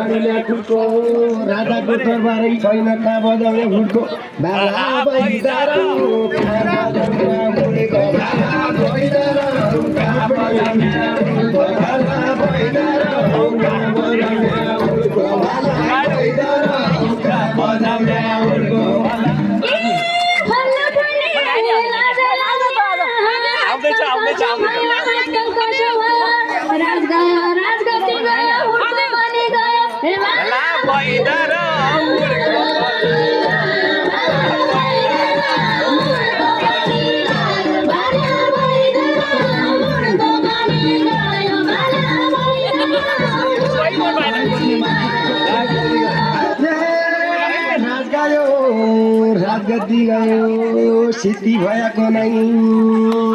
बारीमा खुट्को राजाको दरबारै छैन कहाँ बजाउने फुटको बाला भइदारो कहाँ बजाउने मुडको बाला भइदारो कहाँ बजाउने मुडको बाला भइदारो कहाँ बजाउने मुडको बाला भइदारो कहाँ बजाउने मुडको बाला राजगद्दी गयो सिद्धि भएको नै